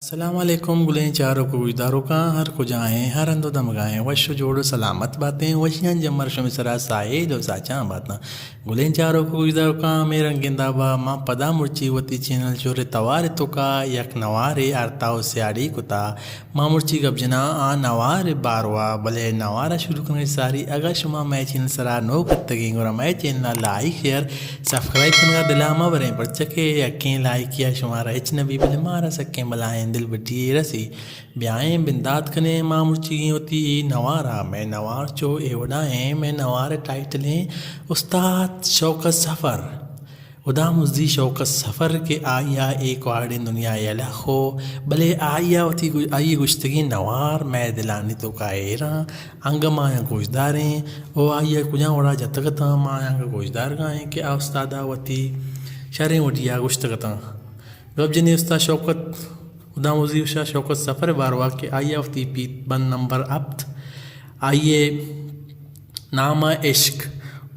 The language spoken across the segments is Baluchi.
السلام علیکم گلیں چاروک و گوشداروکاں، ہر کجا ایں، ہر ہند و دمگا ایں، وش و جوڑ و سلامت باتیں، وشیاں جمر شمے سرا ساہیل و ساچاں باتاں۔ گلیں چاروک و گوشداروکاں، ہمے رنگیں دابا ما پدا مرچی وتی چینل چورے توار توکا یک نوارے آرتا و سیاڑی کتا۔ ما مرچی گپ جناں آ نوار باروا، بلے نوارا شروع کنگ ساری اگاں شما مئے چینل سرا نوک اتگیں گڑا مئے چینل لائک، شیئر، سبسکرائب کنگا دلا مہ بریں، پرچا کہ یکیں لائکیا شمارا ہچ نہ بی، بلے مارا سکیں بلاہیں دل بڈی یے رسی۔ بیائیں بندات کنیں ما مرچیگیں وتی اے نوارا۔ مئے نوار چو اے وڑا ایں، مئے نوار ٹائٹل ایں استاد شوکت سفر۔ ہدامزدی شوکت سفر کہ آئیا اے کواڑیں دنیا یلہ خو، بلے آئیا وتی گو-، آئی گوشتگیں نوار مئے دلانی توکا ایراں۔ انگہ ما آیاں گوشداریں و آئی ء کجام وڑا جتگ اتاں، ما آیاں انگہ گوشدارگا ایں کہ آ استاد ء وتی شریں وڈی ء گوشتگ اتاں۔ گپ جنیں استاد شوکت، ہدامزدی شاہ شوکت سفر ء باروا کہ آئی ء وتی پیت بند نمبر ہپت، آئی ء نام ء عشق،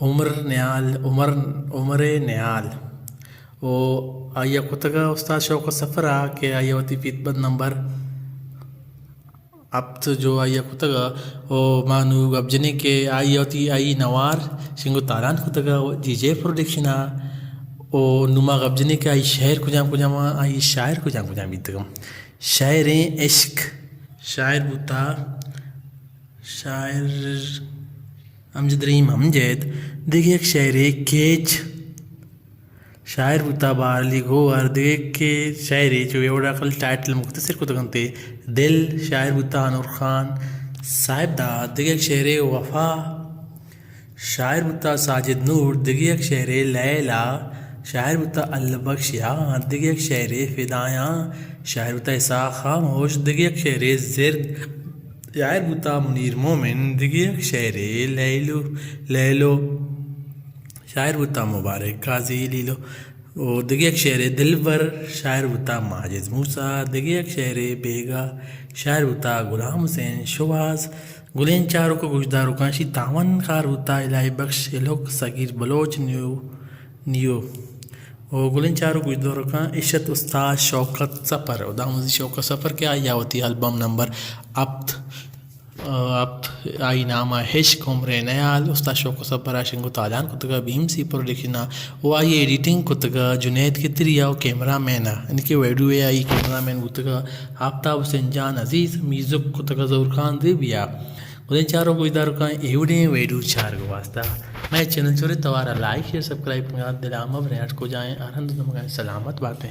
عمر نیال، عمر، عمر نیال و آئی ء کتگ ء استاد شوکت سفر ء کہ آئی ء وتی پیت بند نمبر ہپت جو آئی ء کتگ ء، و ما نوں گپ جنیں کہ آئی ء وتی آئی نوار شنگ و تالان کتگ ء جی جے پروڈکشن ء، و نوں ما گپ جنیں کہ آئی شعر کجام کجام ء، آئی شاعر کجام کجام بیتگ۔ شاعریں عشق، شاعر بوتا، شاعر امجد رحیم امجد، دگہ یک شعرے کیچ، شاعر بوتا بہار علی گوہر، دگہ کہ شاعرے چو اے وڑا کل ٹائٹل مختصر کتگ انت۔ دل، شاعر بوتا انور خان صاحب داد، دگہ یک شعرے وفا، شاعر بوتا ساجد نور، دگہ یک شعرے لیلا، شاعر بوتا اللہ بخش یار، دگہ یک شعرے فدایاں، شاعر بوتا اسحاق خاموش، دگہ یک شعرے زرد، شاعر بوتا منیر مومن، دگہ یک شعرے لیلو، لیلو، شاعر بوتا مبارک قاضی لیلو، و دگہ یک شعرے دلبر، شاعر بوتا ماجد موسی، دگہ یک شعرے بیگا، شاعر بوتا غلام حسین شوہاز۔ گلیں چاروک و گوشداروکاں، شی تاوان کار بوتا الہی بخش الوک صغیر بلوچ نیو، نیو۔ و گلیں چاروک گوشداروکاں، اشت استاد شوکت سفر، ہدامزدی شوکت سفر کہ آئی ء وتی البم نمبر ہپت، ہپت، آئی نام ء عشق عمر نیال، استاد شوکت سفر ء شنگ و تالان کتگ ء بی ایم سی پروڈکشن ء، و آئی ایڈیٹنگ کتگ ء جنید کتری ء و کیمرہ مین ء، یعنی کہ ویڈیو ء آئی کیمرہ مین بوتگ ء آفتاب حسین جان عزیز، میوزک کتگ ء ظہور خان دیوی ء۔ گلیں چاروک گوشداروکاں، اے وڑیں ویڈیو چارگ واسطہ مئے چینل چورے توار ء لائک، شیئر، سبسکرائب کنگا دلا مہ بریں، ہر کجا ایں، ہر ہند دمگا ایں، سلامت باتیں۔